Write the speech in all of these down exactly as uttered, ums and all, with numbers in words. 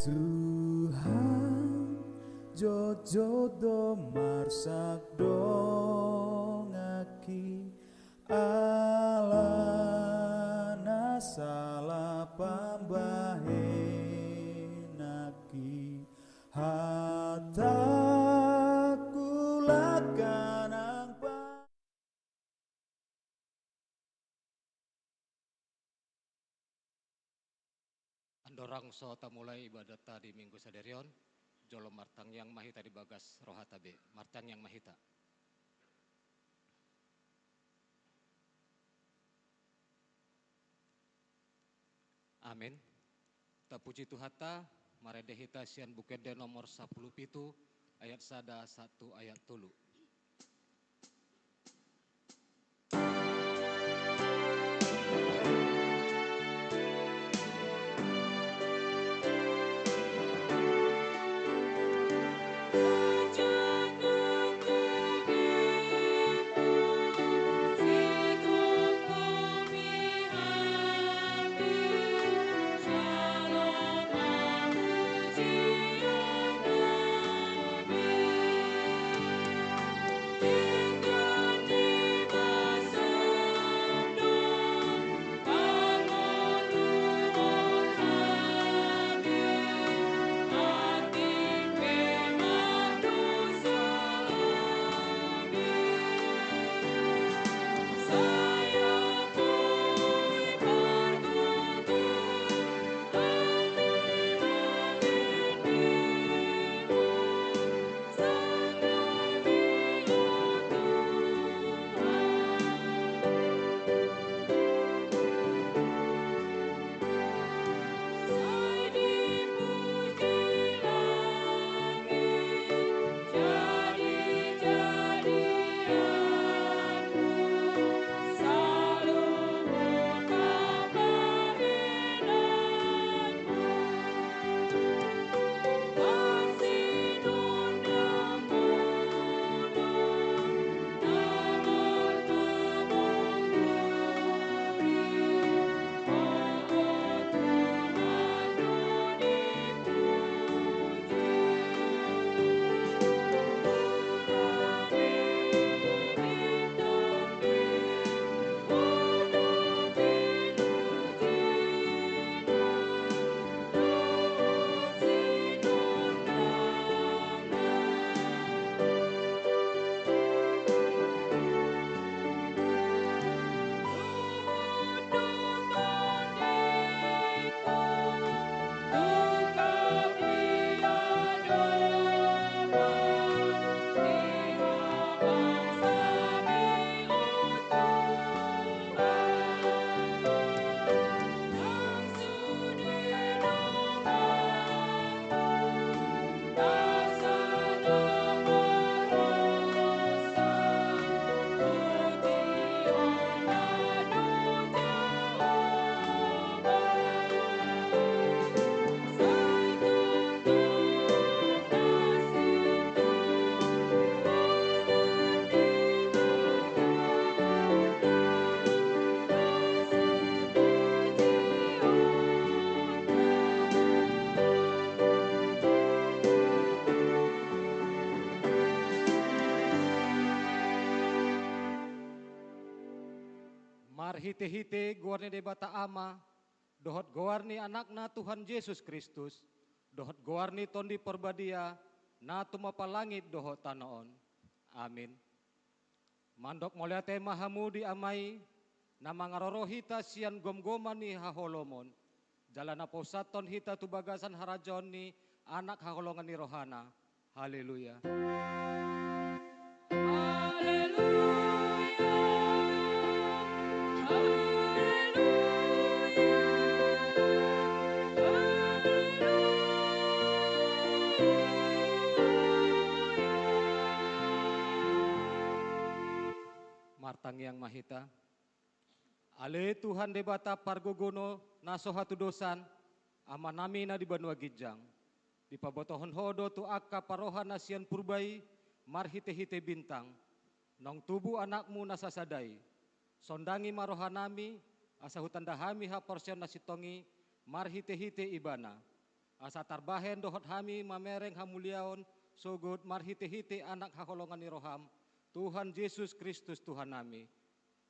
Tuhan, jotjot do marsak donganki, alana salah pambahenanki, hatangku laho nang pa- Andorang so tamulai ibadatta di Minggu sadari on, jolo martangiang ma hita di bagas rohata be. Martangiang ma hita. Amin. Tapuji Tuhanta, marende hita sian Buku Ende nomor sampulu pitu, ayat sada sahat tu ayat tolu. Marhitehite goar ni Debata Ama, dohot goar ni Anakna Tuhan Jesus Kristus, dohot goar ni Tondi Parbadia, na tumompa langit dohot tano on. Amin. Mandok mauliate ma hamu di Ama i, na mangaroro hita sian gomgoman ni haholomon, jala na paushathon hita tu bagasan harajaon ni Anak haholongan ni rohana. Haleluya. Haleluya. Haleluya. Haleluya. Martangiang ma hita. Ale Tuhan Debata pargogonon na so hatudosan, Amanami na di banua ginjang, dipabotohon Ho do tu angka parroha na sian purba i marhitehite bintang, naung tubu Anakmu na sasada i. Sondangi ma rohanami, asa hutanda hami haporseaon na sintong i marhitehite Ibana. Asa tarbahen dohot hami mamereng hamuliaon sogot marhite-hite Anak haholongan ni roham, Tuhan Jesus Kristus Tuhannami.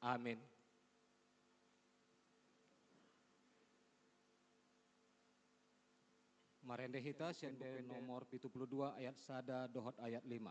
Amin. Marende hita sian buku ende nomor pitu pulu dua ayat sada dohot ayat lima.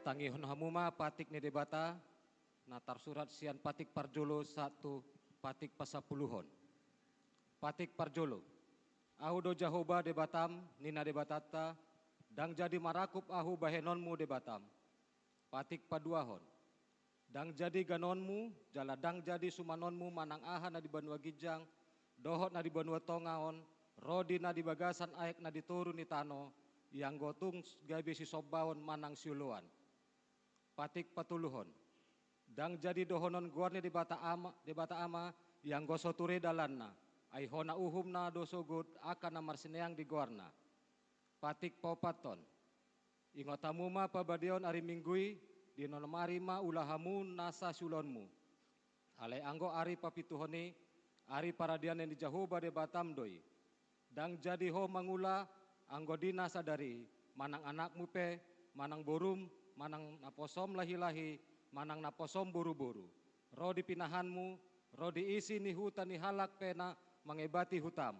Tangihon hamu ma patik ni Debata, na tarsurat sian patik parjolo sahat tu patik pasapuluhon. Patik parjolo. Ahu do Jahowa Debatam, ninna Debatanta, ndang jadi marakup Ahu bahenonmu Debatam. Patik paduahon. Ndang jadi ganonmu, jala ndang jadi sumanonmu manang aha na di banua ginjang, dohot na di banua tonga on, ro di na di bagasan aek na di toru ni tano, ianggo tung gabe sisombaon manang sioloan. Patik patoluhon. Ndang jadi dohonon goar ni Debata Ama, Debata Ama, ianggo so ture dalanna, ai hona uhumna do sogot angka na marsineang di goarna. Patik paopathon. Ingot hamu ma pabadiaon ari Minggu i, di onom ari ma ula hamu nasa siulaonmu. Alai anggo ari papituhon i, ari paradian ni Jahowa Debatam do i. Ndang jadi ho mangula anggo di na sadari i, manang anakmu pe, manang borum, manang naposom lahi-lahi, manang naposom boru-boru. Ro di pinahanmu, ro di isi ni huta ni halak pe na mangebati hutam.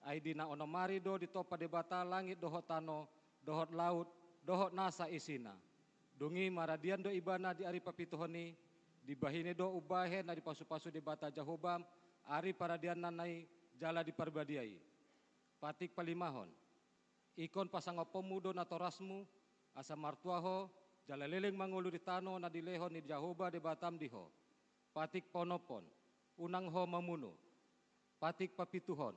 Ai di na onom ari do ditompa Debata langit dohot tano, dohot laut, dohot nasa isina. Dung i maradian do ibana di ari papituhon i, dibahen i do umbahen na dipasupasu Debata Jahowa, ari paradianna na i jala diparbadiai. Patik palimahon. Ingkon pasangapmu do natorasmu, asa martua ho, jala leleng mangolu di tano na dilehon ni Jahowa Debatam di ho. Patik paonomhon. Unang ho mamunu. Patik papituhon.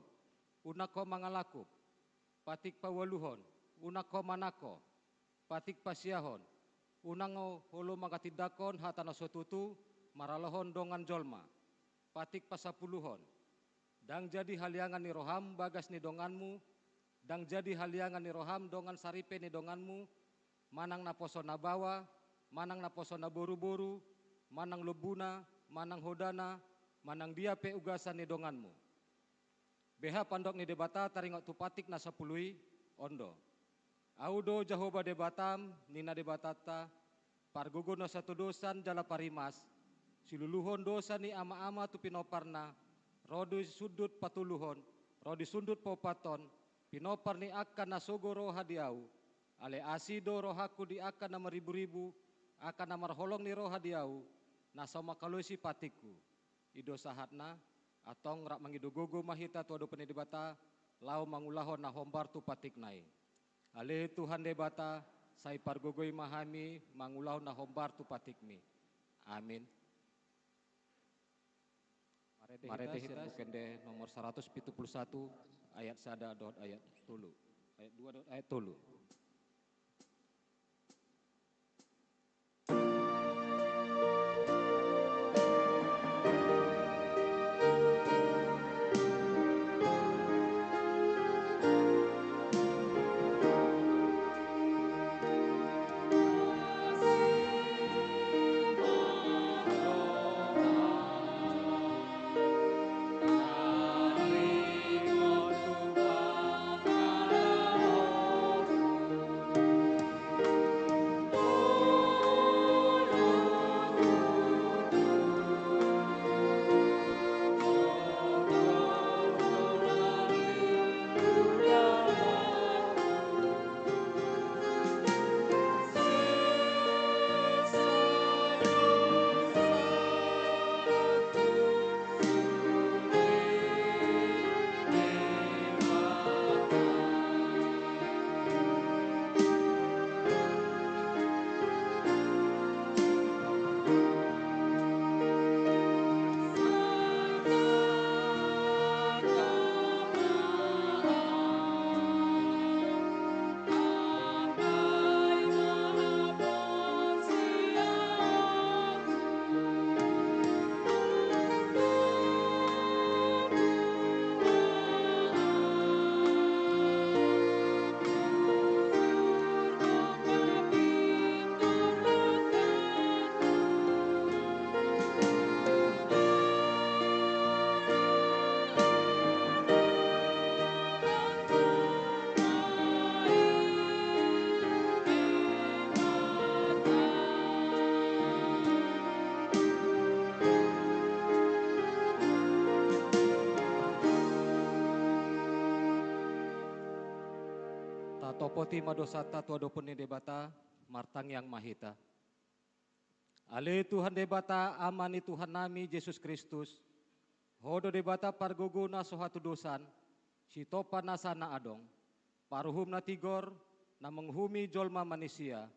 Unang ho mangalakup. Patik paualuhon. Unang ho manangko. Patik pasiahon. Unang ho olo mangatindangkon hata na so tutu, maralohon dongan jolma. Patik pasapuluhon. Ndang jadi haliangan ni roham bagas ni donganmu, ndang jadi haliangan ni roham dongan saripe ni donganmu, manang naposo na baoa, manang naposo na boru-boru, manang lombuna, manang hodana, manang dia pe ugasan ni donganmu. Beha pandok ni Debata taringot tu patik na sapulu i, on do. Ahu do Jahowa Debatam, ninna Debatanta, pargogo na satodosan jala parimas, siluluhon dosa ni ama-ama tu pinomparna, ro di sundut patoluhon, ro di sundut paopathon, pinompar ni angka na sogo roha di ahu, alai asi do rohangku di angka na marribu-ribu, angka na marholong ni roha di ahu, na so mangkalosi patikku. I do sahatna, antong rap mangido gogo ma hita tu adopan ni Debata, laho mangulahon na hombar tu patikna i. Ale Tuhan Debata, sai pargogoi ma hami mangulahon na hombar tu patikmi. Amin. Marende hita sian buku ende nomor saratus pitu pulu satu, ayat sada dohot ayat tolu. Ayat dua dohot ayat tolu. Tatopi ma dosanta tu adopan ni Debata. Martangiang ma hita. Ale Tuhan Debata, Ama ni Tuhannami Jesus Kristus, Ho do Debata pargogo na so hatudosan, sitompa nasa na adong, paruhum na tigor, na manguhumi jolma manisia.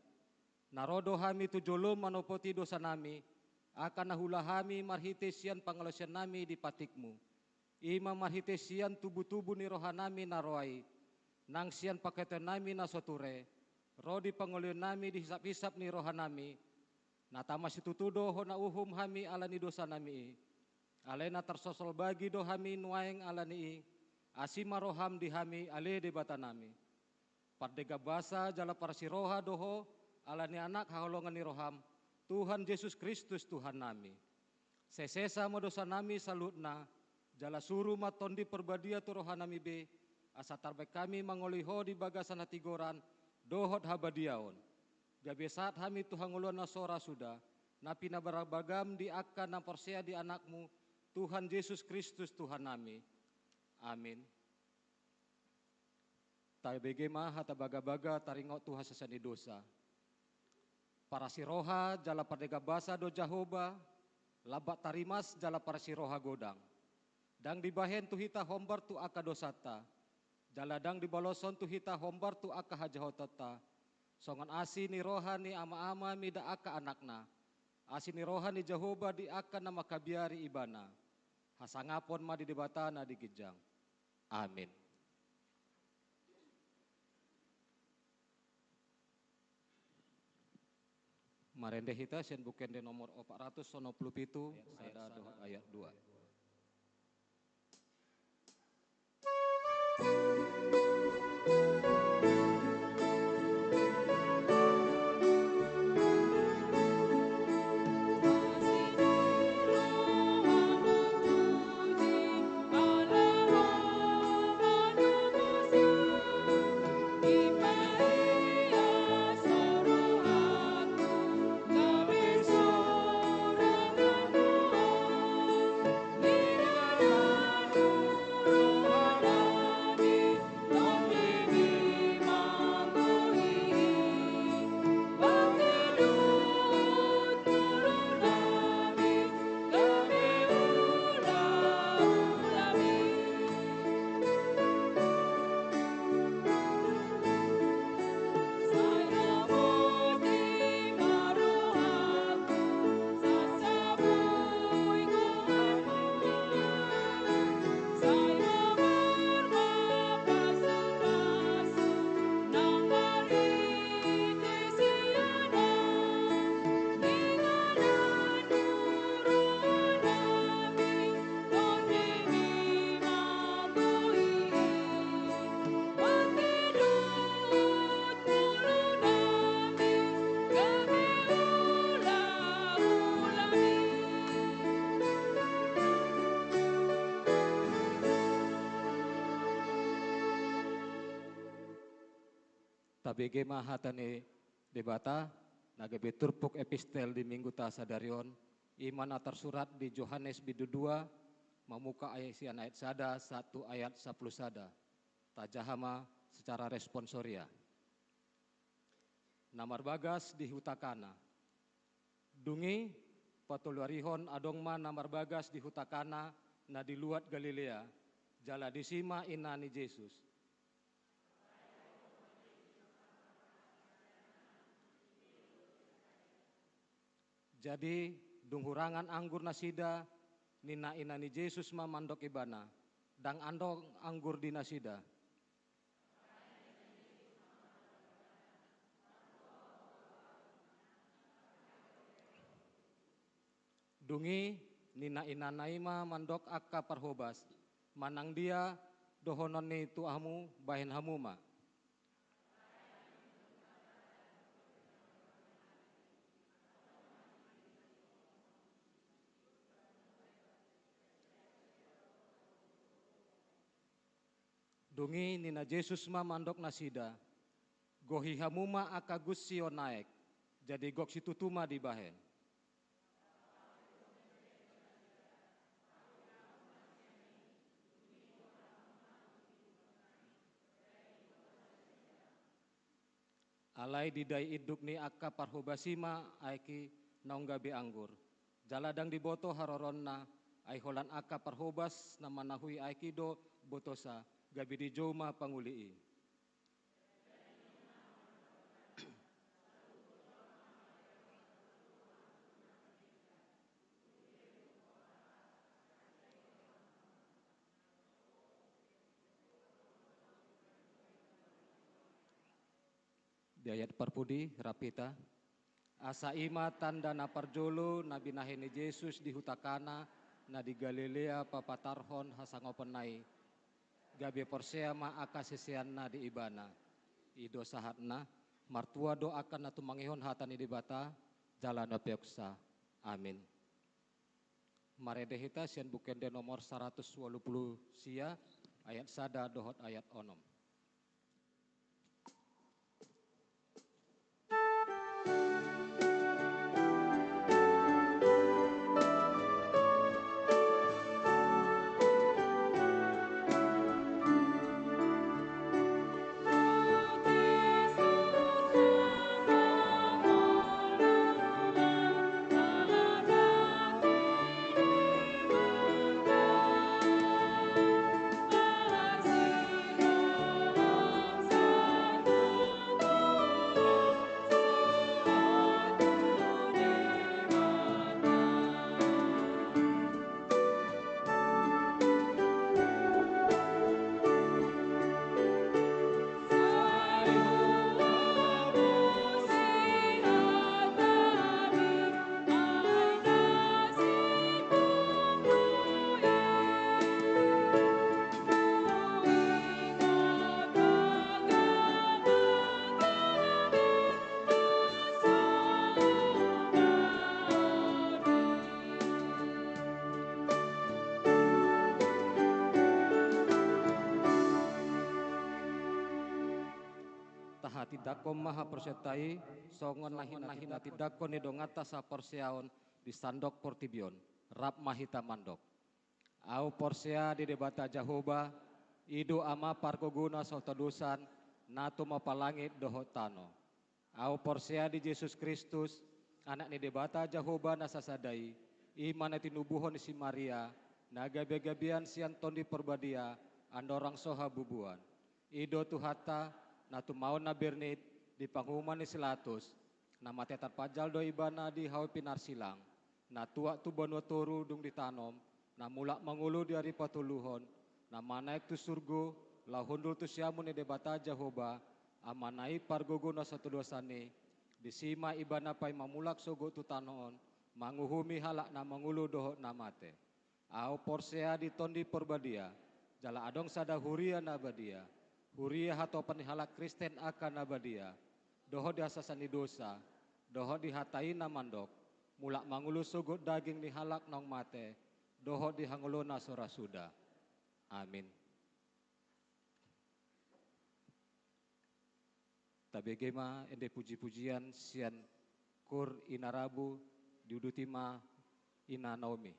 Na ro do hami tu jolom manopoti dosanami, angka na huula hami marhite sian pangalaosiannami di patikmu. I ma marhite sian tubutubu ni rohanami na roa i, nang sian pangkataionnami na so ture, ro di pangolaionnami di hisaphisap ni rohanami. Na tama situtu do hona uhum hami ala ni dosanami i. Alai na tarsosol bagi do hami nuaeng ala ni i. Asi ma roham di hami, ale Debatanami. Pardenggan basa jala parsiroha do Ho, ala ni Anak haholongan ni roham, Tuhan Jesus Kristus Tuhannami. Sesesa ma dosanami saluhutna, jala suru ma Tondi Parbadia tu rohanami be, asa tarbaen hami mangoloi Ho di bagasan hatigoran dohot habadiaon. Gabe sahat hami tu hangoluan na so ra suda, na pinabarabagam di angka na porsea di Anakmu, Tuhan Jesus Kristus Tuhannami. Amin. Tabege ma hata bagabaga taringot tu hasesaan ni dosa. Parasiroha jala pardenggan basa do Jahowa, lambak tarimas jala parasiroha godang. Ndang dibahen tu hita hombar tu angka dosanta, jala ndang dibaloshon tu hita hombar tu angka hajahotonta. Songon asi ni roha ni ama-ama mida angka anakna, asi ni roha ni Jahowa di angka na mangkabiari ibana. Hasangapon ma di Debata na di ginjang. Amin. Marende hita sian Buku Ende nomor opat ratus onom pulu pitu, ayat sada dohot ayat dua. Tabege ma hata ni Debata, na gabe turpuk epistel di Mingguta sadari on, i ma na tarsurat di Johannes bindu dua, mamungka sian ayat sada sahat tu ayat sampulu sada. Tajaha ma secara responsoria. Na marbagas di huta Kana. Dung i, patoluarihon adong ma na marbagas di huta Kana na di luat Galilea, jala disi ma ina ni Jesus. Jadi, dung hurangan anggur nasida, ninna ina ni Jesus ma mandok ibana, ndang adong anggur di nasida. Dung i, ninna inana i ma mandok angka parhobas, manang dia dohonon ni tu hamu, bahen hamu ma. Dung i ninna Jesus ma mandok nasida, gohi hamu ma angka gunsi on aek, jadi gok situtu ma dibahen. Alai didai induk ni angka parhobas i ma aek i naung gabe anggur. Jala ndang diboto haroroanna, ai holan angka parhobas na manahui aek i do botosa, gabe dijou ma pangoli i. Di ayat parpudi, rap hita. Asa i ma tanda na parjolo na binahen ni Jesus di huta Kana na di Galilea papatarhon hasangaponna i, gabe porsea ma angka siseanna di Ibana. I do sahatna. Martua do angka na tumangihon hata ni Debata jala na peoksa. Amin. Marende hita sian Buku Ende nomor saratus ualu pulu sia, ayat sada dohot ayat onom. Tahatindangkon ma haporseaonta i, songon na hinatindangkon ni donganta saporseaon di sandok portibi on. Rap ma hita mandok. Ahu porsea di Debata Jahowa, i do Ama pargogona so tolosan, na tumompa langit dohot tano. Ahu porsea di Jesus Kristus, Anak ni Debata Jahowa na sasada i, i ma na tinubuhon ni si Maria, na gabegabean sian Tondi Parbadia, andorang so habubuan. I do Tuhanta, na tumaon na bernit, di panguhuman ni si Latus, na mate tarpanjal do Ibana di hau pinarsilang, na tuat tu banua toru dung ditanom, na mulak mangolu di ari patoluhon, na manaek tu surgo, laho hundul tu siamun ni Debata Jahowa, Amana i pargogona so tolosan i, disi ma Ibana paima mulak sogot tu tano on, manguhumi halak na mangolu dohot na mate. Ahu porsea di Tondi Parbadia, jala adong sada huria na badia, huria hatopan ni halak Kristen angka na badia, dohot di hasasahan ni dosa, dohot di hata i na mandok, mulak mangolu sogot daging ni halak naung mate, dohot di hangoluan na so ra suda. Amin. Tabege ma ende pujipujian sian Kur Ina Rabu, diuduti ma Ina Naomi.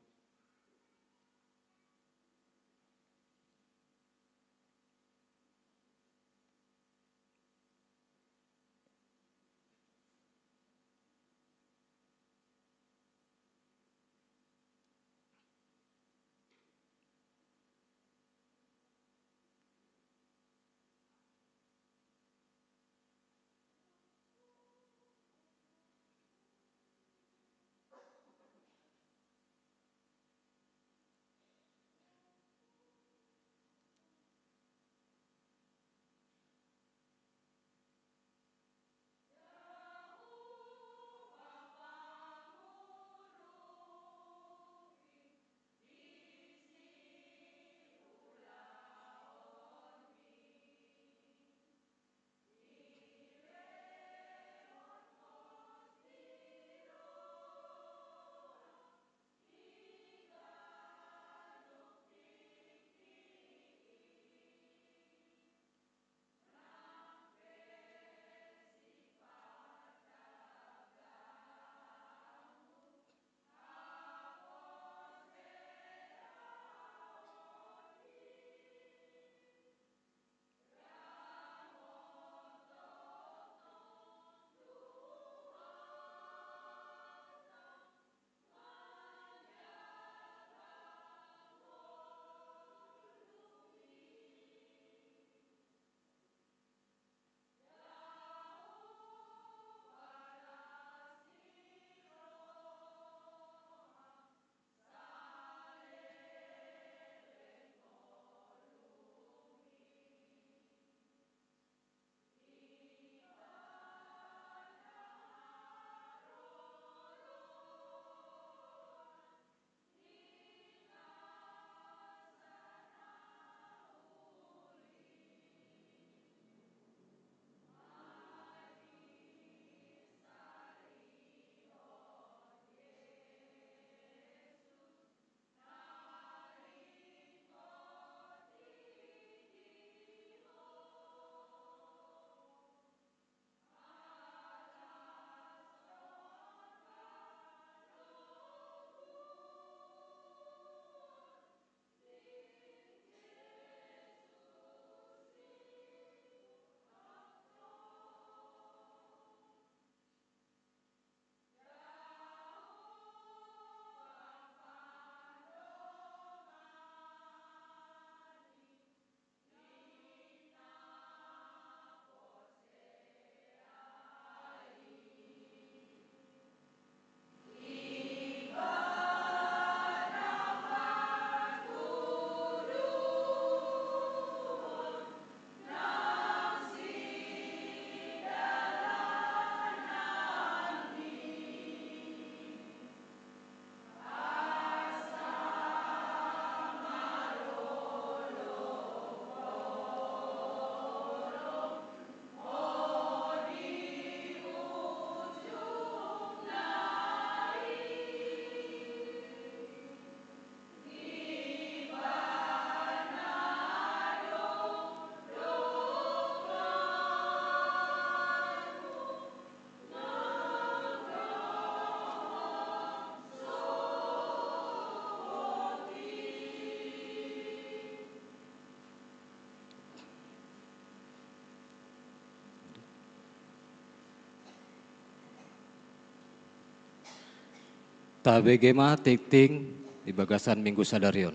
Tabege ma tingting di bagasan Minggu sadari on.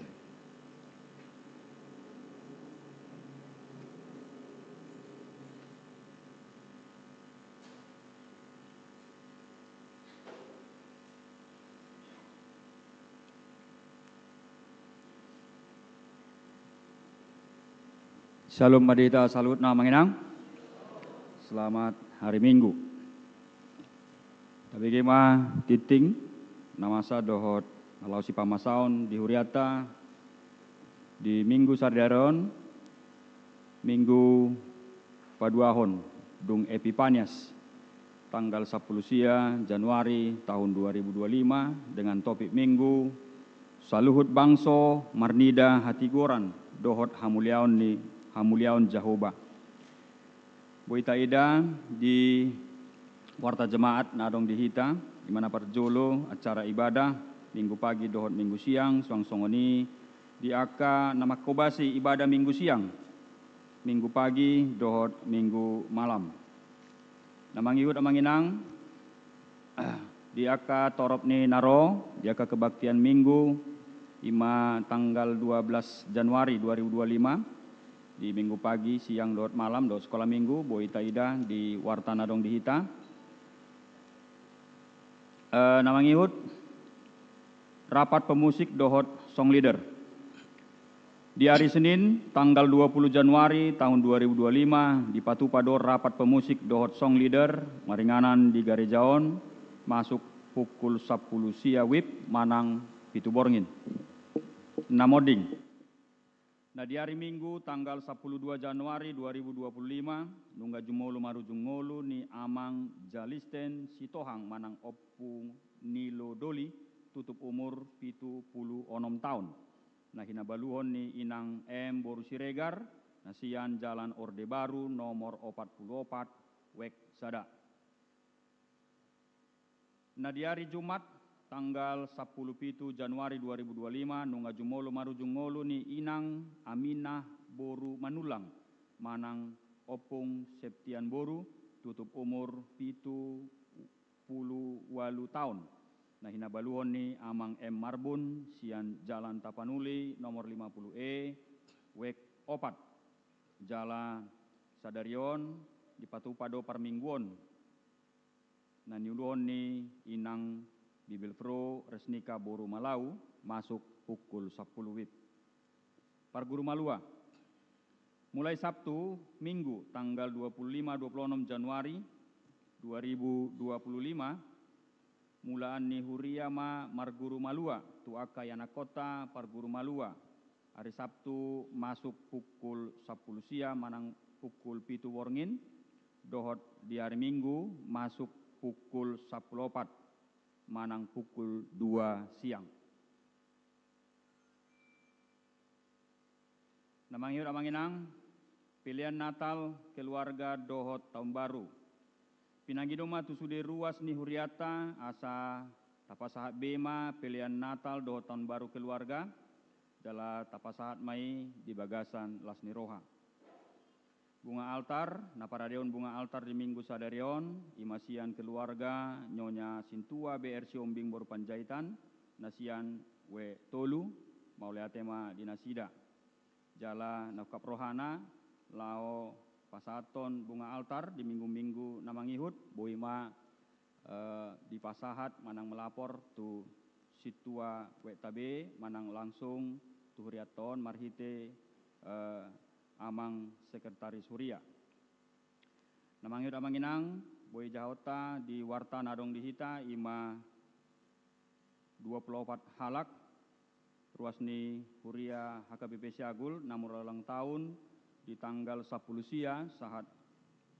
Syalom ma di hita saluhutna amang inang. Selamat hari Minggu. Tabege ma tingting na masa dohot na laho sipamasaon di hurianta di Minggu sadari on, Minggu paduahon dung Epipanias, tanggal sampulu sia Januari tahun dua ribu dua lima, dengan topik Minggu Saluhut Bangso Marnida Hatigoran dohot hamuliaon ni, hamuliaon Jahowa. Boi taida di warta jemaat na adong di hita, di mana parjolo acara ibadah Minggu pagi dohot Minggu siang, suang songon i di angka na mangkobasi ibadah Minggu siang, Minggu pagi dohot Minggu malam. Na mangihut amang inang, di angka torop ni na ro di angka kebaktian Minggu, i ma tanggal dua belas Januari dua ribu dua lima, di Minggu pagi, siang dohot malam dohot sekolah Minggu, boi taida di warta na adong di hita. Eh, na mangihut, rapat pemusik dohot song leader. Di ari Senin, tanggal dua puluh Januari tahun dua ribu dua lima, dipatupa do rapat pemusik dohot song leader maringanan di gareja on, masuk pukul sampulu sia wib manang pitu borngin. Na monding. Na di ari Minggu, tanggal sampulu dua Januari dua ribu dua puluh lima, nunga jumolo marujung ngolu ni amang Jalisten Sitohang manang Ompu Nilo Doli, tutup umur pitu pulu onom taon, na hinabaluhon ni inang M boru Siregar, na sian Jalan Orde Baru nomor opat pulu opat, wek sada. Na di ari Jumat, tanggal sampulu pitu Januari dua ribu dua lima, nunga jumolo marujung ngolu ni inang Aminah boru Manullang manang Ompung Septian boru, tutup umur pitu pulu ualu taon, na hinabaluhon ni amang M Marbun sian Jalan Tapanuli nomor lima pulu E, wek opat. Jala sadari on dipatupa do parmingguon na niuluhon ni inang Bibelvrouw Resnika boru Malau, masuk pukul sampulu wib. Parguru malua. Mulai Sabtu, Minggu, tanggal dua pulu lima dua pulu onom Januari dua ribu dua pulu lima, mulaan ni huria ma marguru malua tu angka ianakkonta parguru malua. Ari Sabtu masuk pukul sampulu sia manang pukul pitu borngin, dohot di ari Minggu masuk pukul sampulu opat manang pukul dua siang. Na mangihut amang inang, pelean Natal, keluarga dohot taon baru. Pinangido ma tu sude ruas ni hurianta asa tapasahat be ma pelean Natal dohot taon baru keluarga, jala tapasahat ma i di bagasan las ni roha. Bunga altar, na paradehon bunga altar di Minggu sadari on, i ma sian keluarga Nyonya Sintua B R Siombing boru Panjaitan, na sian W tolu, mauliate ma di nasida. Jala na ungkap rohana laho pasahathon bunga altar di minggu-minggu na mangihut, boi ma, eh, dipasahat manang melapor tu Sintua W T B manang langsung tu hurianta on marhite, eh, amang sekretaris huria. Na mangihut amang inang, boi jahahonta di warta na adong di hita, i ma dua pulu opat halak ruas ni huria H K B P Siagul na marulang tahun di tanggal sampulu sia sahat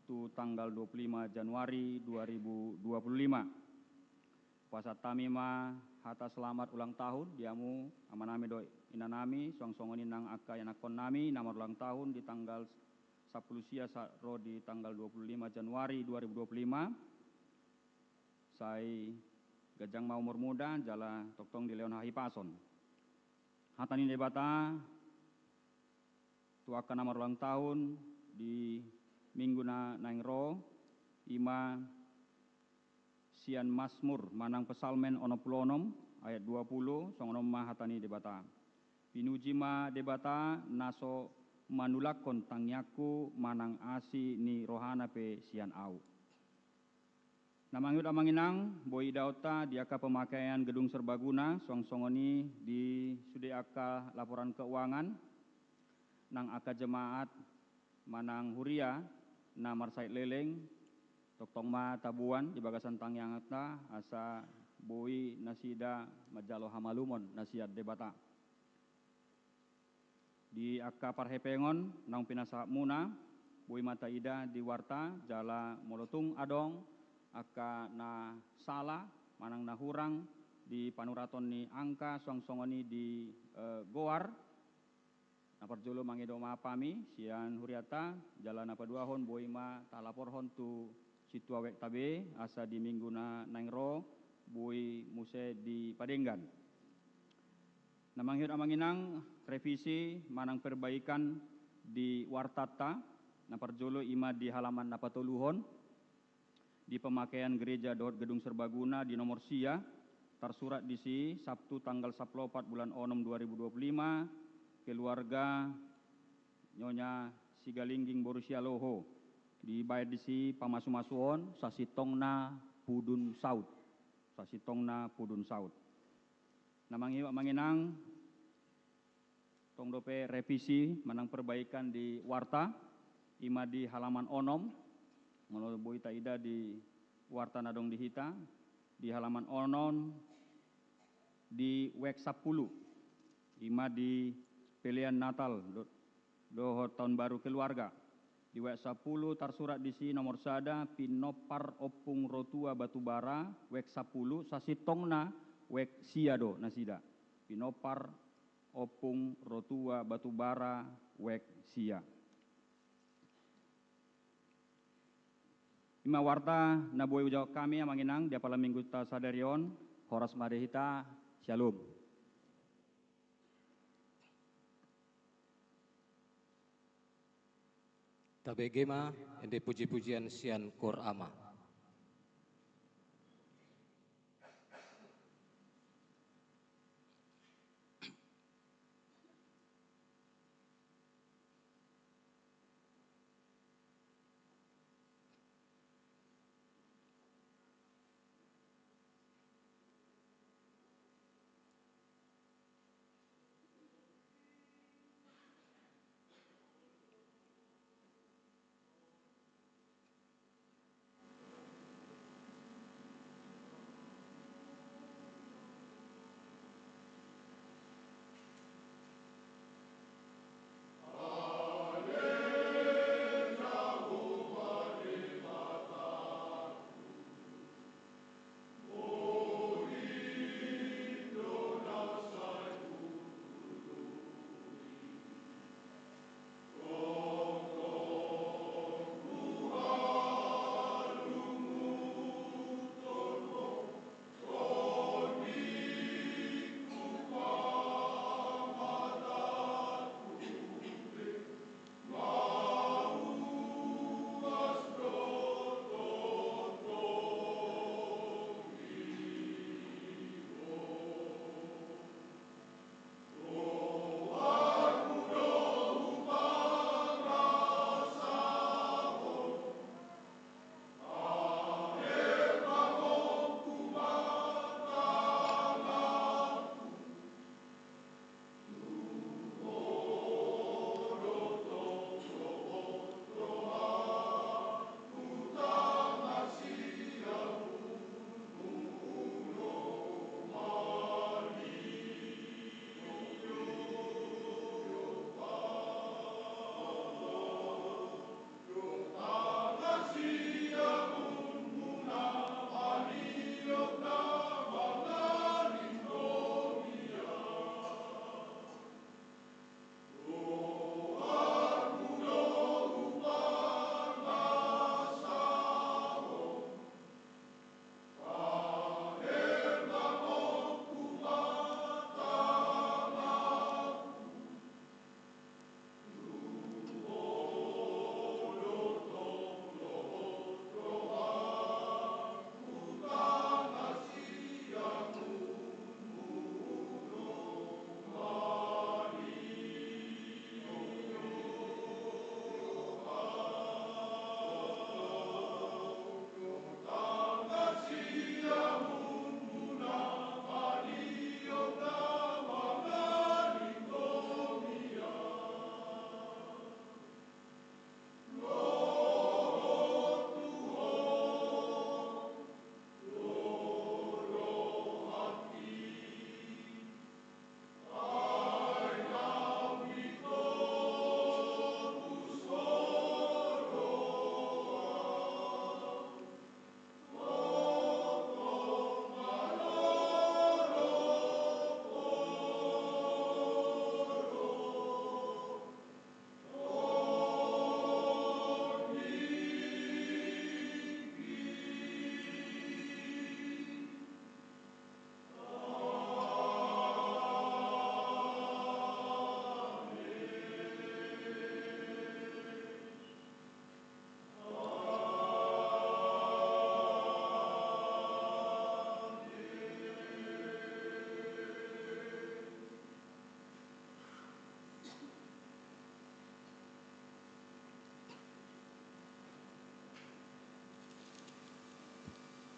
tu tanggal dua pulu lima Januari dua ribu dua pulu lima. Pasahat hami ma hata selamat ulang tahun di hamu amanami dohot inanami, suang songon i nang angka ianakkonnami na marulang tahun di tanggal sampulu sia sahat ro di tanggal dua pulu lima Januari dua ribu dua pulu lima. Sai ganjang ma umur muda jala tongtong dilehon hahipason. Hata ni Debata tu angka na marulang tahun di minggu na naeng ro, i ma sian Masmur manang Psalmen onom pulu onom ayat dua pulu, songon on ma hata ni Debata: Pinuji ma Debata na so manulakkon tangiangku manang asi ni rohana pe sian ahu. Na mangihut amang inang, boi idaonta di angka pemakaian gedung serbaguna, suang songon i di sude angka laporan keuangan, nang angka jemaat manang huria na marsahit leleng, tongtong ma taboan di bagasan tangiangta, asa boi nasida manjalo hamalumon na sian Debata. Di angka parhepengon naung pinasahatmuna, boi ma taida di warta, jala molo tung adong angka na sala manang na hurang di panuraton ni angka suang songon i di, eh, goar, na parjolo mangido maaf hami sian hurianta, jala na paduahon boi ma talaporhon tu sintua wekta be, asa di minggu na naeng ro boi muse dipadenggan. Na mangihut amang inang, revisi manang perbaikan di wartanta, na parjolo i ma di halaman na patoluhon, di pemakaian gereja dohot gedung serbaguna di nomor sia, tarsurat disi: Sabtu tanggal sampulu opat bulan onom dua ribu dua puluh lima, keluarga Nyonya Sigalingging boru Sialoho, dibaen disi pamasu-masuon: Sasintongna pudun saut. Sasintongna pudun saut. Na mangihut amang inang, tong dope revisi manang perbaikan di warta, i ma di halaman onom, molo boi taida di warta na adong di hita, di halaman onom, di wek sampulu, i ma di pelean Natal do-, dohot Taon Baru Keluarga. Di wek sampulu tarsurat disi nomor sada: Pinompar Ompung Rotua Batubara, wek sampulu, sasintongna wek sia do nasida. Pinompar Ompung Rotua Batubara, wek sia. I ma warta na boi hujawab hami amang inang di apala mingguta sadari on. Horas ma di hita. Syalom. Tabege ma ende puji-pujian sian Koor Ama.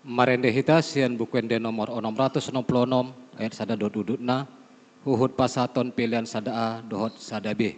Marende hita sian Buku Ende nomor onom ratus onom pulu onom, ayat sada dohot udutna, huhut pasahathon pelean sada A dohot sada B.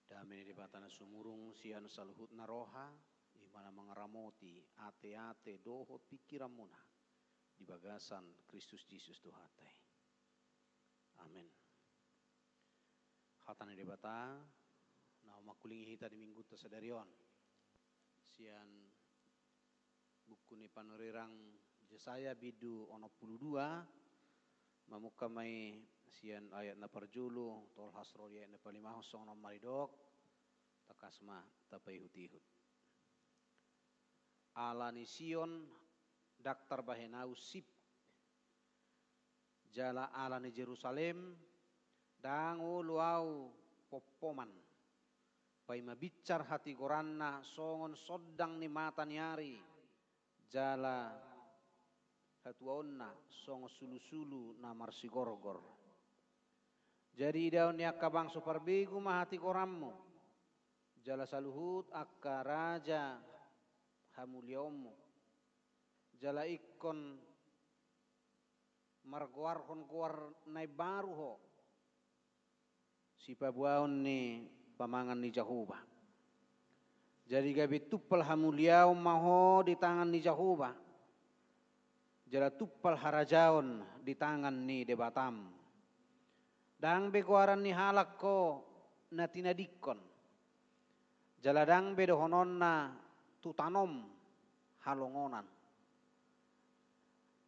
Dame ni Debata na sumurung sian saluhutna roha, i ma na mangaramoti ateate dohot pingkiranmuna di bagasan Kristus Jesus Tuhanta i. Amen. Hata ni Debata na mangkulingi hita di Minggunta sadari on, sian Buku ni Panurirang Jesaya bindu onom pulu dua, mamungka ma i sian ayat na parjolo tolhas ro di ayat na palimahon, songon on ma didok. Tangkas ma tapaihutihut. Ala ni Sion ndang tarbahen ahu sip, jala ala ni Jerusalem Ndang olo au pompoman, paima binsar hatigoranna songon sondang ni mata ni ari, jala hatuaonna songon sulusulu na marsigorgor. Jadi idaon ni angka bangso parbegu ma hatigoranmu, jala saluhut angka raja hamuliaonmu, jala ingkon margoarhon goar na imbaru ho, sipaboaon ni pamangan ni Jahowa. Jadi gabe tumpal hamuliaon ma ho di tangan ni Jahowa, jala tumpal harajaon di tangan ni Debatam. Ndang be goaran ni halak ho na tinadingkon, jala ndang be dohononna tu tanom halongonan.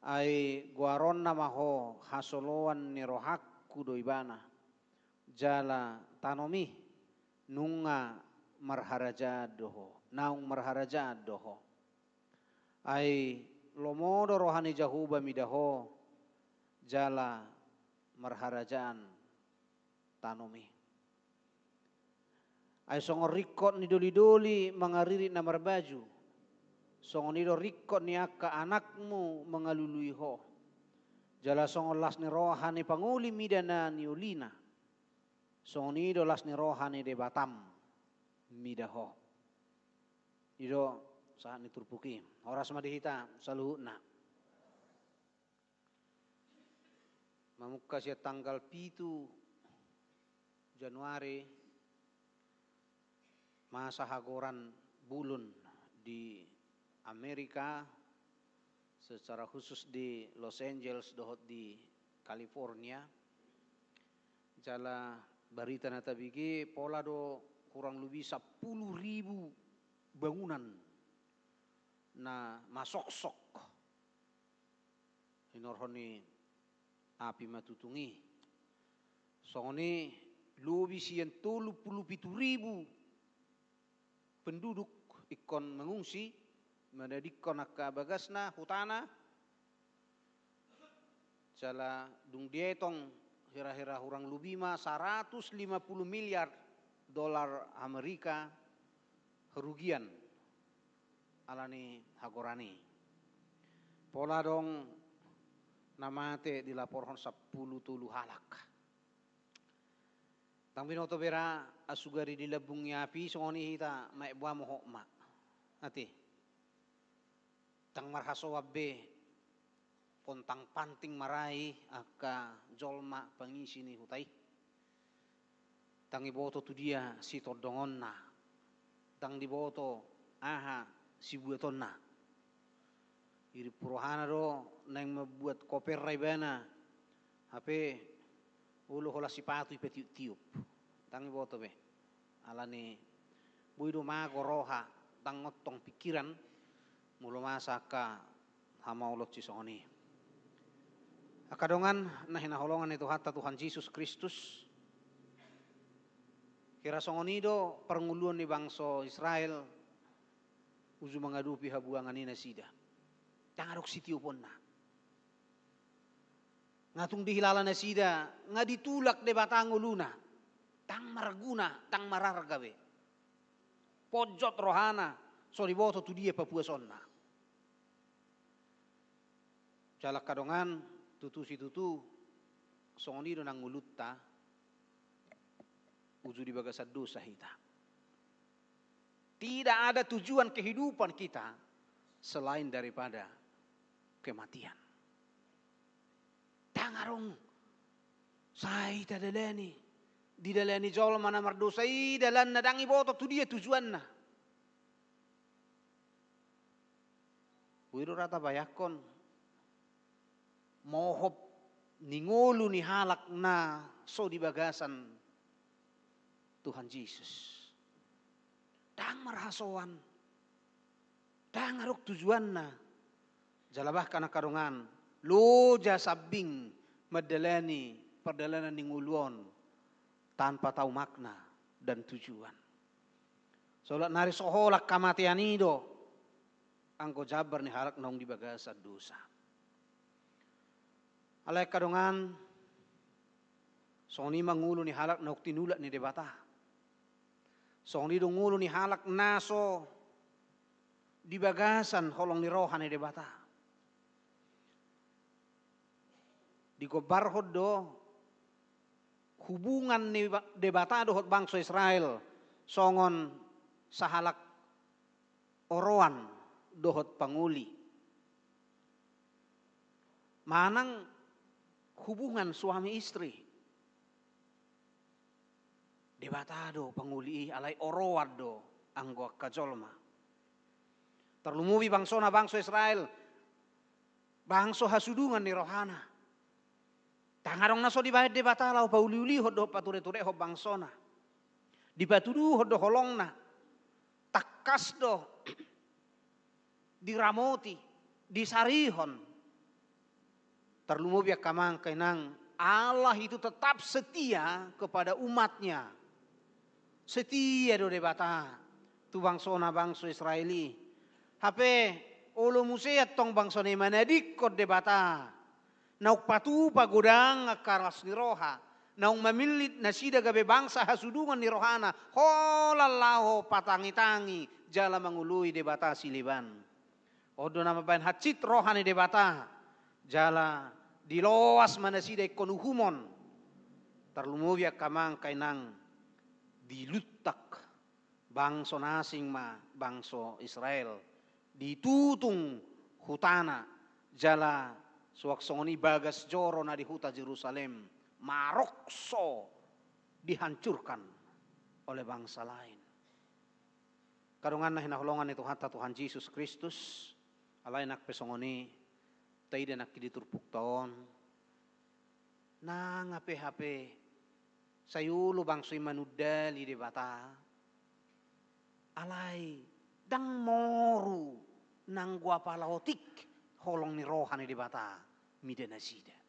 Ai goaronna ma ho hasoloan ni rohangku do ibana, jala tanom i nunga marharajaan do ho, naung marharajaan do ho. Ai lomo do roha ni Jahowa mida ho, jala marharajaan tanom i. Ai songon ringkot ni dolidoli mangaririt na marbaju, songon i do ringkot ni angka anakmu mangalului ho. Jala songon las ni roha ni pangoli mida na niolina, songon i do las ni roha ni Debatam mida ho. I do sahat ni turpuk i. Horas ma di hita saluhutna. Mamungka sian tanggal pitu Januari, masa hagoran bulun di Amerika, secara khusus di Los Angeles dohot di California. Jala barita na tabege, pola do kurang lebih sampulu ribu bangunan na masoksok hinorhon ni api matutung i. Songon i lobi sian tolu pulu pitu ribu penduduk ingkon mengungsi, manadingkon angka bagasna, hutana. Jala dung dietong hira-hira hurang lobi ma saratus lima pulu miliar dolar Amerika kerugian ala ni hagoran i. Pola adong na mate dilaporhon sampulu tolu halak. Ndang binoto be ra, asu gari di lambung ni api, songon i hita maek boa mohop ma. Ate. Ndang marhasoan be pontang panting marai angka jolma pangisi ni huta i. Ndang diboto tu dia sitondongonna, ndang diboto aha sibuatonna. Irimpu rohana do naeng mambuat koperna ibana, hape olo holan sipatu ipatiuptiup. Ndang diboto be. Ala ni boi do mago roha, ndang ontong pingkiran, molo masa angka hamaolon sisongon i. Angka dongan na hinaholongan ni Tuhanta Tuhan Jesus Kristus, hira songon i do parngoluon ni bangso Israel uju mangadopi habuangan i nasida. Ndang adong sitioponna. Nga tung dihilala nasida, nga ditulak Debata ngoluna. Ndang marguna, ndang mararga be. Ponjot rohana, so diboto tu dia papuasonna. Jala angka dongan, tutu situtu, songon i do nang ngolunta, uju di bagasan dosa hita. Tidak ada tujuan kehidupan kita selain daripada kematian. Ndang adong sai tadalani, didalani jolma na mardosa i dalanna, ndang diboto tu dia tujuanna. Boi do ra tabayangkon mohop ni ngolu ni halak na so di bagasan Tuhan Jesus. Ndang marhasoan, ndang adong tujuanna. Jala bahkan angka dongan, loja sambing mandalani pardalanan ni ngolu on tanpa tahu makna dan tujuan. Solat nari so holan hamatean i do anggo jambar ni halak naung di bagasan dosa. Alai angka dongan, Songon i ma ngolu ni halak naung tinulak ni Debata. Songon i do ngolu ni halak na so di bagasan holong ni roha ni Debata. Digombarhon do hubungan ni ba-, Debata dohot bangso Israel songon sahalak oroan dohot pangoli. Manang hubungan suami istri. Debata do pangoli i, alai oroan do anggo angka jolma. Tarlumobi bangsona bangso Israel, bangso hasudungan ni rohana. Ndang adong na so dibaen Debata laho pauliulihon dohot patureturehon bangsona. Dipatuduhon do holongna. Tangkas do diramoti, disarihon. Tarlumobi angka amang, angka inang, Allah itu tetap setia kepada umatnya. Setia do Debata tu bangsona bangso Israel i. Hape olo muse antong bangsona i manadingkon Debata. Naung patupa godang angka las ni roha. Naung mamillit nasida gabe bangsa hasudungan ni rohana. Holan laho patangitangi jala mangoloi debata sileban. On do na mambaen hansit roha ni Debata. Jala diloas ma nasida ingkon uhumon. Tarlumobi angka amang, angka inang, diluntak bangso na asing ma bangso Israel. Ditutung hutana jala suang songon i bagas joro na di huta Jerusalem. Marokso dihancurkan oleh bangsa lain. Angka dongan na hinaholongan ni Tuhanta Tuhan Jesus Kristus, alai nang pe songon i, taida nangkin di turpukta on, nang hape-hape sai olo bangso i manundali Debata, alai ndang moru nanggo apala otik holong ni roha ni Debata mida nasida.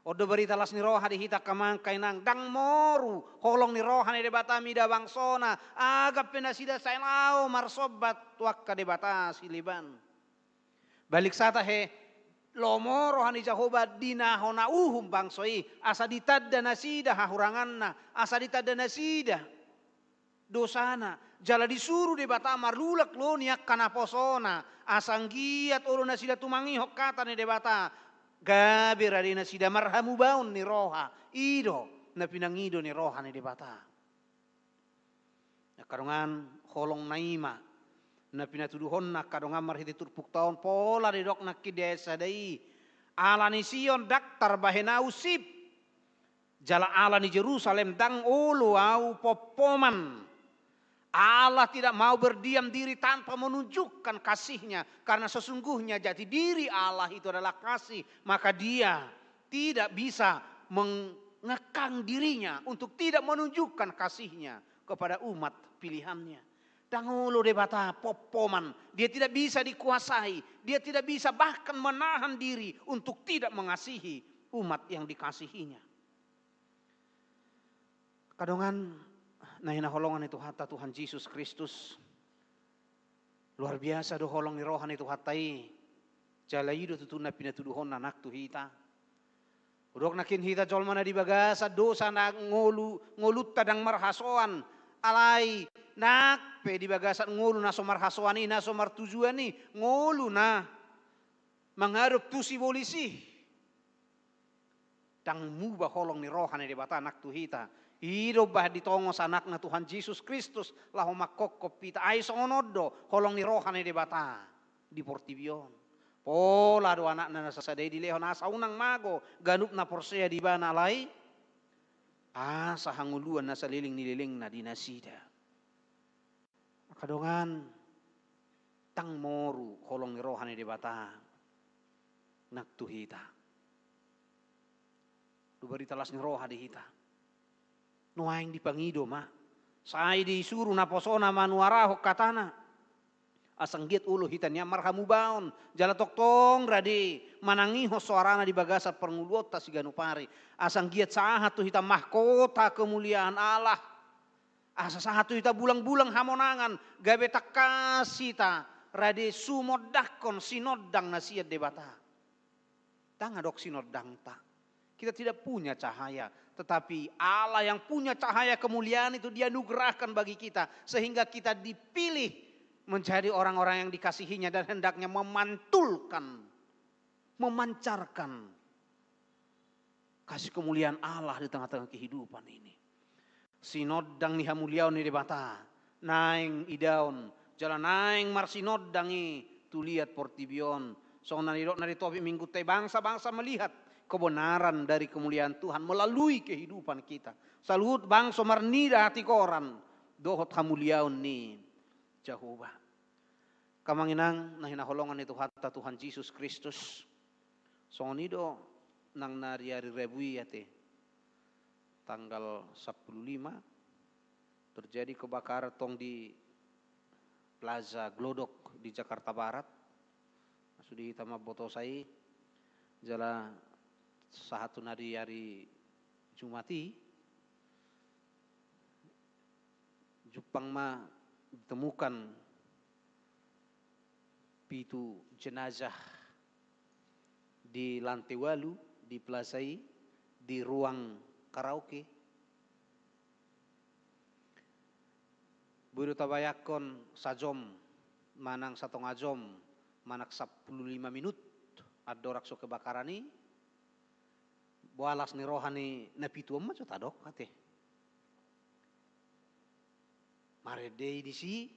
On do barita las ni roha di hita angka amang, angka inang, ndang moru holong ni roha ni Debata mida bangsona, agap pe nasida sai laho marsomba tu angka debata sileban. Balik sata he, lomo roha ni Jahowa di na hona uhum bangso i, asa ditanda nasida hahuranganna, asa ditanda nasida dosana, jala disuru Debata marulak lolo ni angka naposona, asa anggiat olo nasida tumangihon hata ni Debata, gabe rade nasida marhamubaon ni roha. I do na pinangido ni roha ni Debata. Angka dongan, holong na i ma na pinatuduhonna angka dongan marhite turpukta on, pola didok nangkin di ayat sada i, ala ni Sion ndang tarbahen ahu sip. Jala ala ni Jerusalem ndang olo ahu pompoman. Allah tidak mau berdiam diri tanpa menunjukkan kasih-Nya, karena sesungguhnya jati diri Allah itu adalah kasih, maka Dia tidak bisa mengekang diri-Nya untuk tidak menunjukkan kasih-Nya kepada umat pilihan-Nya. Ndang olo Debata pompoman, Dia tidak bisa dikuasai, Dia tidak bisa bahkan menahan diri untuk tidak mengasihi umat yang dikasihi-Nya. Angka dongan na hinaholongan ni Tuhanta Tuhan Jesus Kristus, luar biasa do holong ni roha ni Tuhanta i. Jala i do tutu na pinatuduhonna nang tu hita. Hudok nangkin hita jolma na di bagasan dosa na ngolu, ngolunta ndang marhasoan, alai nang pe di bagasan ngolu na so marhasoan i, na so martujuan i, ngolu na mangadop tu sibolis i. Ndang muba holong ni roha ni Debata nang tu hita. I do umbahen ditongos anakna Tuhan Jesus Kristus laho manghophop hita. Ai songon on do holong ni roha ni Debata di portibi on. Pola do anakna na sasada i dilehon asa unang mago ganup na porsea di ibana, alai asa hangoluan na saleleng ni lelengna di nasida. Angka dongan, ndang moru holong ni roha ni Debata nang tu hita. Dua barita las ni roha di hita. Nuaeng dipangido ma. Sai disuru naposona manuarahon hatana. Asa anggiat olo hita nian marhamubaon. Jala tongtong rade manangihon soarana di bagasan parngoluonta siganup ari. Asa anggiat sahat tu hita mahkota kemuliaan Allah. Asa sahat tu hita bulangbulang hamonangan, gabe tangkas hita rade sumondangkon sinondang na sian Debata. Ndang adong sinondangta. Kita tidak punya cahaya. Tetapi Allah yang punya cahaya kemuliaan itu dianugerahkan bagi kita, sehingga kita dipilih menjadi orang-orang yang dikasihinya dan hendaknya memantulkan, memancarkan kasih kemuliaan Allah di tengah-tengah kehidupan ini. Sinondang ni hamuliaon ni Debata naeng idaon, jala naeng marsinondang i tu liat portibi on. Songon na nidok na di topik minggunta i, bangsa-bangsa melihat kebenaran dari kemuliaan Tuhan melalui kehidupan kita. Saluhut bangso marnida hatigoran dohot hamuliaon ni Jahowa. Angka amang inang na hinaholongan ni Tuhanta Tuhan Jesus Kristus, songon i do nang na di ari Rabu i ate, tanggal sampulu lima, terjadi kebakaran tong di Plaza Glodok di Jakarta Barat. Sude hita mambotosa i, jala sahat tu na di ari Jumat i, jumpang ma ditemukan pitu jenazah di lantai walu di plaza i, di ruang karaoke. Boi do tabayangkon sajom manang satonga jom manang sampulu lima minut andorang so kebakaran i, boha las ni roha ni na pitu on ma jo tadok ate. Marende i disi,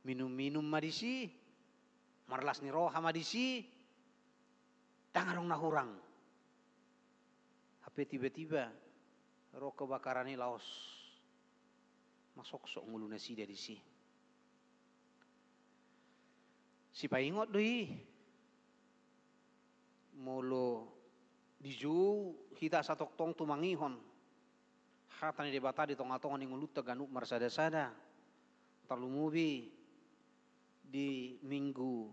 minum-minum ma disi, marlas ni roha ma disi, ndang adong na hurang. Hape tiba-tiba ro kebakaran i laos masoksok ngolu nasida disi. Sipaingot do i. Molo dijou hita asa tongtong tumangihon hata ni Debata di tonga-tonga ni ngolunta ganup marsada-sada, tarlumobi di minggu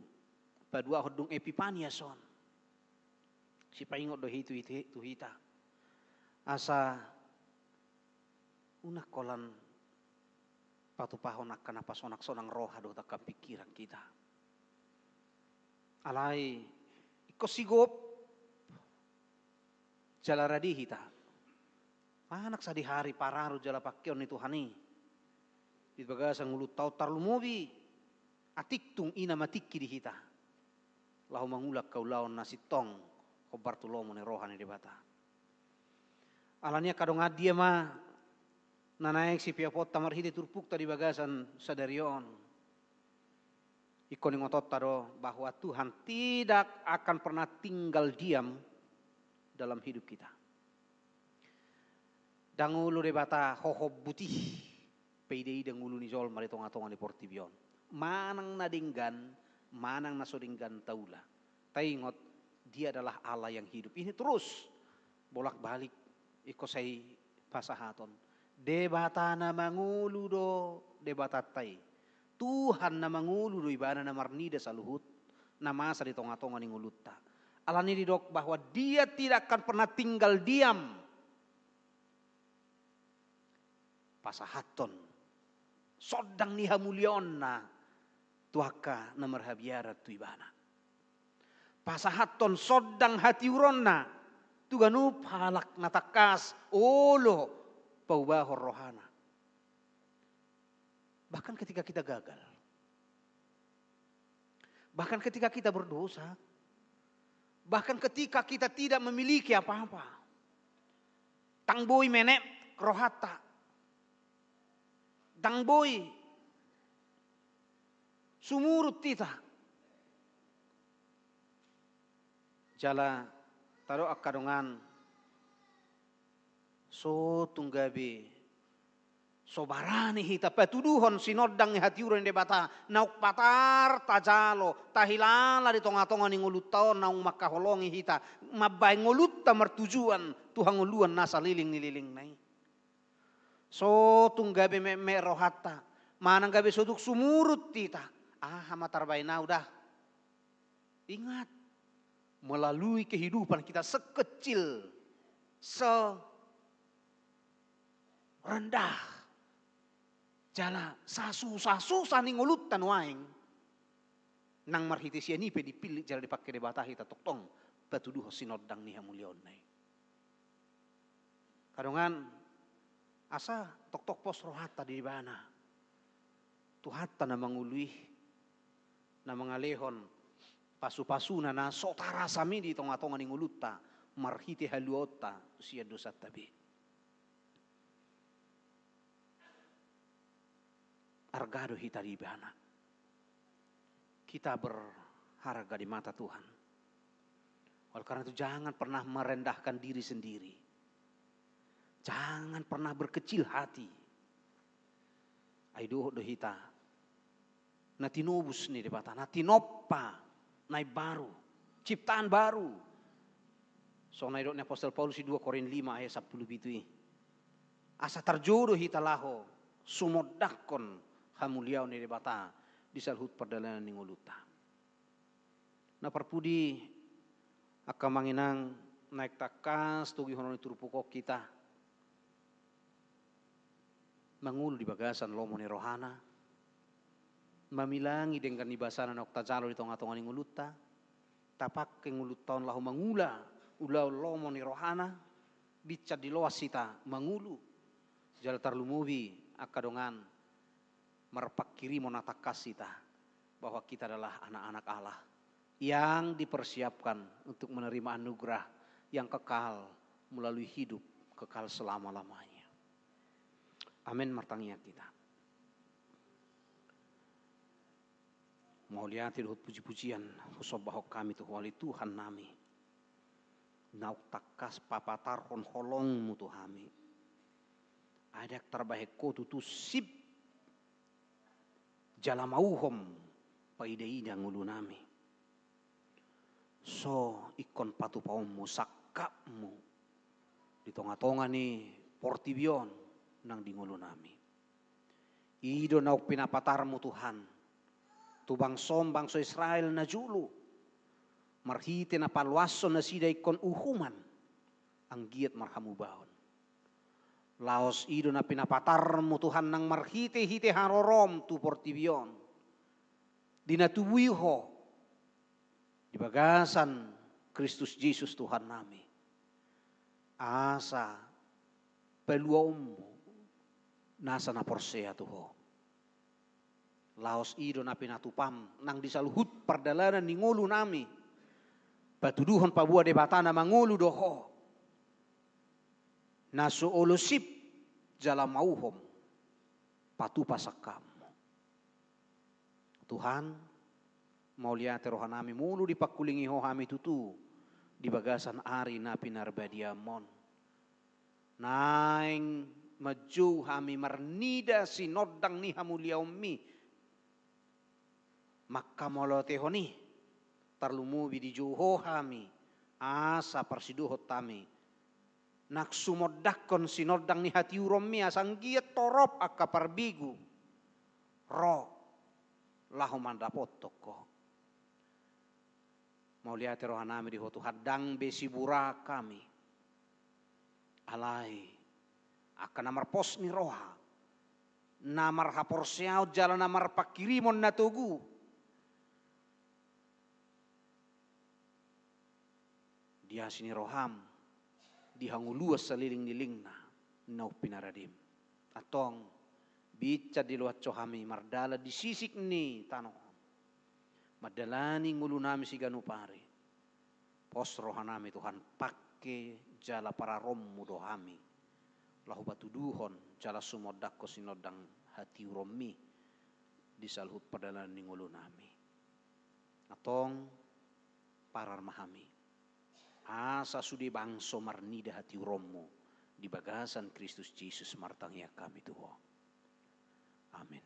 paduahon dung Epipanias on. Sipaingot do i tu hita, asa unang holan patupahon angka na pasonang-sonang roha dohot angka pingkiran hita. Alai ingkon sigop jala rade hita manang sadihari paradu jala pangkeon ni Tuhan i di bagasan ngolunta on, tarlumobi atik tung i na matingki di hita laho mangula angka ulaon na sintong hombar tu lomo ni roha ni Debata. Alani i angka dongan, dia ma na naeng sipeoponta marhite turpukta di bagasan sadari on? Ingkon ingotonta do bahwa Tuhan tidak akan pernah tinggal diam dalam hidup kita. Ndang olo Debata hohom buti paida-ida ngolu ni jolma di tonga-tonga ni portibi on. Manang na denggan, manang na so denggan taula, taingot, Dia adalah Allah yang hidup. Ini terus bolak-balik ingkon sai pasahaton. Debata na mangolu do Debatanta i. Tuhan na mangolu do Ibana na marnida saluhut na masa di tonga-tonga ni ngolunta. Alani i didok bahwa Dia tidak akan pernah tinggal diam. Pasahathon sondang ni hamuliaonna tu angka na marhabiaran tu Ibana. Pasahathon sondang hatiuronna tu ganup halak na tangkas olo paubahon rohana. Bahkan ketika kita gagal, bahkan ketika kita berdosa, bahkan ketika kita tidak memiliki apa-apa, ndang boi menek rohanta, ndang boi sumurut hita. Jala tadok angka dongan, so tung gabe so barani hita patuduhon sinondang ni hatiuron ni Debata naung patar tajalo, tahilala di tonga-tonga ni ngolunta on, naung mangkaholongi hita mambahen ngolunta martujuan tu hangoluan na saleleng ni lelengna i. So tung gabe metmet rohanta manang gabe so tung sumurut hita, aha ma tarbahen ahu da? Ingat, melalui kehidupan kita sekecil, serendah, jala sasusah-susah ni ngolunta nuaeng, nang marhite sian i pe dipillit jala dipangke Debata hita tongtong patuduhon sinondang ni hamuliaonna i. Angka dongan, asa tongtong pos rohanta di Ibana. Tuhanta na mangolu i, na mangalehon pasu-pasuna na so tarasam i di tonga-tonga ni ngolunta, marhite haluaonta sian dosanta be. Arga do hita di Ibana. Kita berharga di mata Tuhan. Oleh karena itu, jangan pernah merendahkan diri sendiri. Jangan pernah berkecil hati. Ai dohot do hita na tinobus ni Debata, na tinompa na imbaru, ciptaan baru. Songon na nidok ni apostel Paulus di dua Korint lima ayat sampulu pitu i. Asa tarjou do hita laho sumondangkon hamuliaon ni Debata di saluhut pardalanan ni ngolunta. Na parpudi, angka amang inang, naeng tangkas togihon ni turpuk on hita mangolu di bagasan lomo ni rohana, mamilangi denggan ni basana naung tajalo di tonga-tonga ni ngolunta, tapangke ngolunta on laho mangula ulaon lomo ni rohana, binsan di loas hita mangolu, jala tarlumobi angka dongan, marpanghirimon na tangkas hita bahwa kita adalah anak-anak Allah yang dipersiapkan untuk menerima anugerah yang kekal melalui hidup kekal selama-lamanya. Amin. Martangiang hita. Mauliate dohot puji-pujian husombahon hami tu Ho ale Tuhan nami, naung tangkas papatarhon holongmu tu hami. Ai ndang tarbahen Ho tutu sip jala mauhom paida-ida ngolu nami. So ingkon patupaonmu sangkapmu di tonga-tonga ni portibi on nang di ngolu nami. I do naung pinapatarmu Tuhan tu bangsom, bangso Israel na jolo, marhite na paloashon nasida ingkon uhuman anggiat marhamubaon. Laos i do na pinapatarmu Tuhan nang marhite-hite harorom tu portibi on, di na tubui Ho di bagasan Kristus Jesus Tuhan nami, asa paluaonmu nasa na porsea tu Ho. Laos i do na pinatupam nang di saluhut pardalanan ni ngolu nami, patuduhon paboa Debata na mangolu do Ho, na so olo sip jala mauhom patupa sangkapmu. Tuhan, mauliate roha nami molo dipangkulingi Ho hami tutu di bagasan ari na pinarbadiam on. Naeng manjou hami marnida sinondang ni hamuliaonmi, mangkamauliatehon i, tarlumobi dijou Ho hami, asa parsidohot hami nang sumondangkon sinondang ni hatiuronmi, asa anggiat torop angka parbegu ro laho mandapothon Ho. Mauliate roha nami di Ho Tuhan, ndang be siburaan hami. Alai angka na marpos ni roha, na marhaporseaon jala na marpanghirimon na togu di asi ni roham, di hangoluan salelenglelengna naung pinaradim. Antong, binsan diloas Ho hami mardalan di sisik ni tano on, mandalani ngolu nami siganup ari. Pos roha nami Tuhan, pangke jala pararommu do hami laho patuduhon jala sumondangkon sinondang hatiuronmi di saluhut pardalanan ni ngolu nami. Antong, parar ma hami, asa sude bangso marnida hatiuronmu. Di bagasan Kristus Jesus martangiang hami tu Ho. Amin.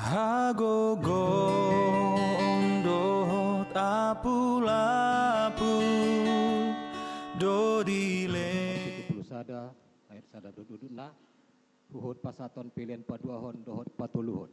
Hagogoon dohot apulapul do dilehon. Tujuh puluh sada, ayat sada dohot dua puluh enam, huhut pasahathon pelean paduahon dohot patoluhon.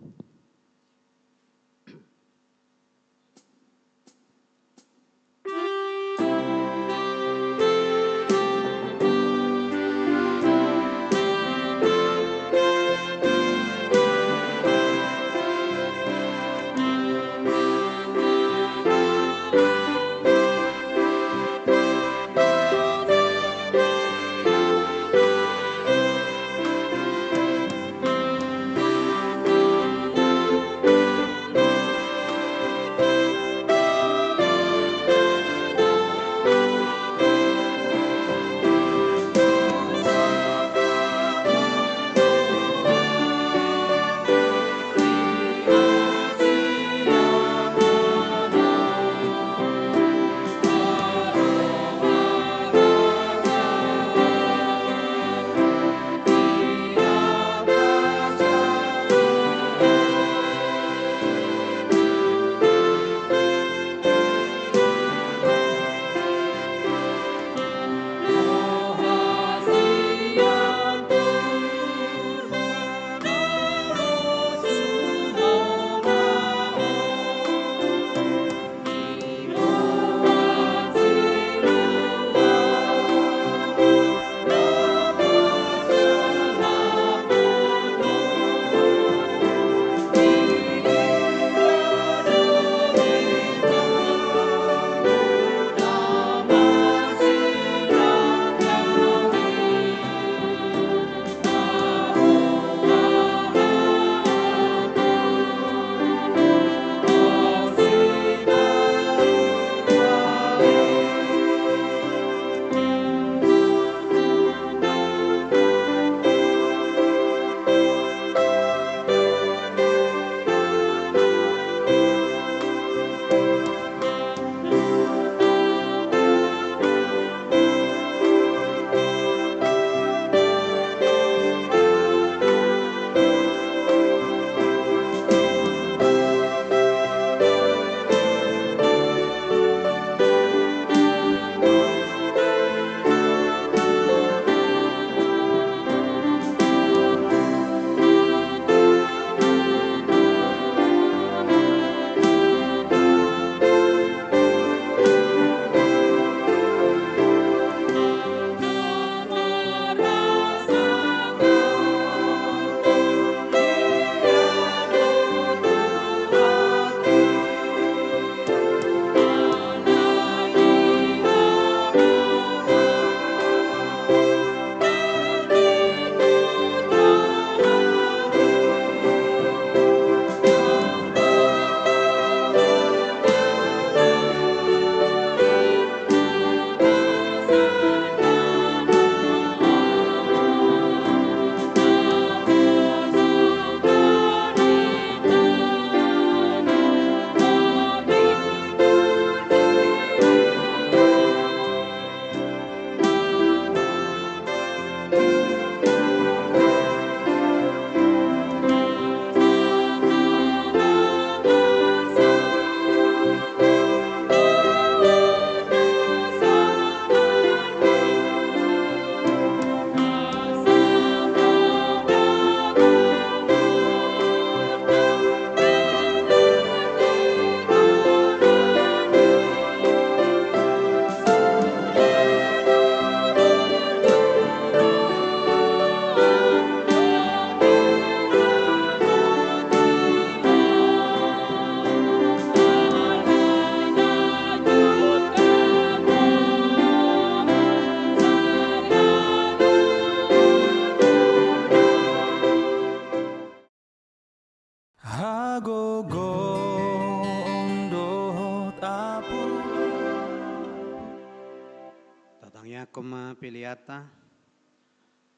Peleanta.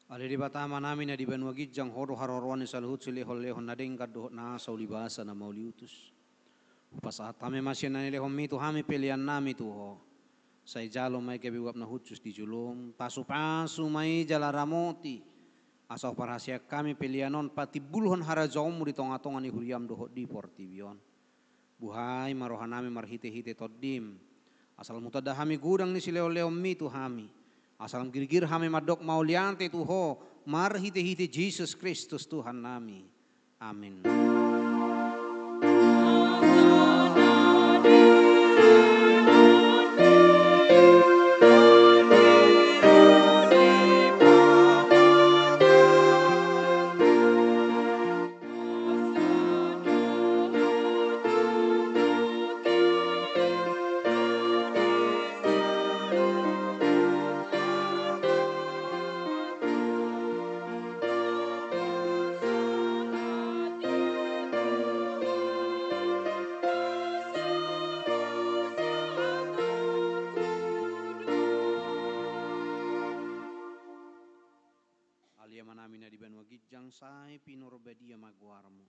Ale Debata Amanami na di banua ginjang, Ho do haroroan ni saluhut silehonlehon na denggan dohot nasa ulibasa na mauliutus. Hupasahat hami ma sian na nilehonMi tu hami peleannami tu Ho. Sai jalo ma i gabe uap na hushus di jolom, pasupasu ma i jala ramoti, asa huparhaseang hami pelean on patimbulhon harajaonMu di tongatonga ni huriaM dohot di portibi on. Buhai ma rohanami marhitehite TondiM, asa lam hutanda hami godang ni silehonlehonMi tu hami, asa lam girgir hami mandok mauliate tu Ho marhitehite Jesus Kristus Tuhannami. Amin. Ale Amanami na di banua ginjang, sai pinarbadia ma goarMu.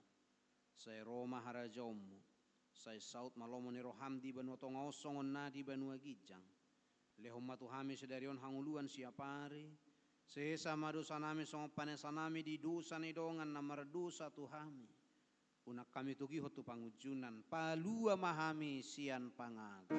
Sai ro ma harajaonMu. Sai saut ma lomo ni rohaM di banua tonga on songon na di banua ginjang. Lehon ma tu hami sadari on hangoluan siapari. Sesa ma dosanami songon panesanami di dosa ni dongan na mardosa tu hami. Unang hami togihon tu pangunjunan, palua ma hami sian pangago.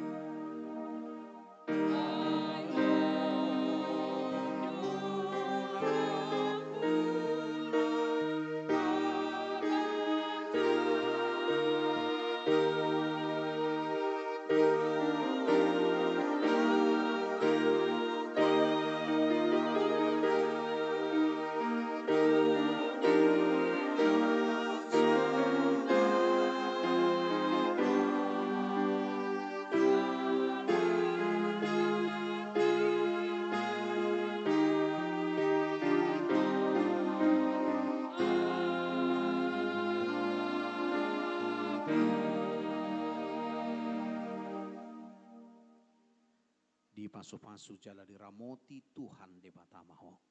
Dipasupasu jala diramoti Tuhan Debata ma ho.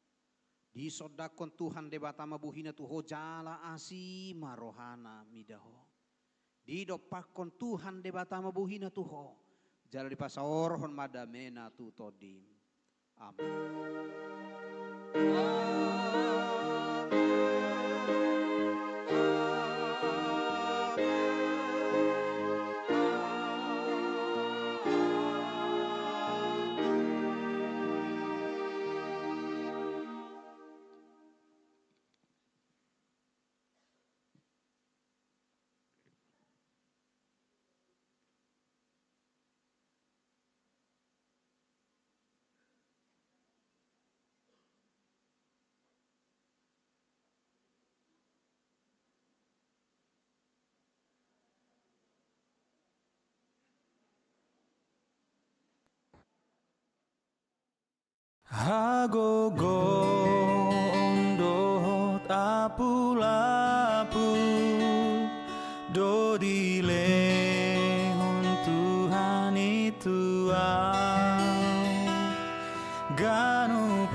Disondangkon Tuhan Debata ma bohina tu ho jala asi ma rohana mida ho. Didompakkon Tuhan Debata ma bohina tu ho, jala dipasaorhon ma damena tu tondim. Amen. Hagogoon dohot apulapul do dilehon Tuhan i tu ahu. Ganup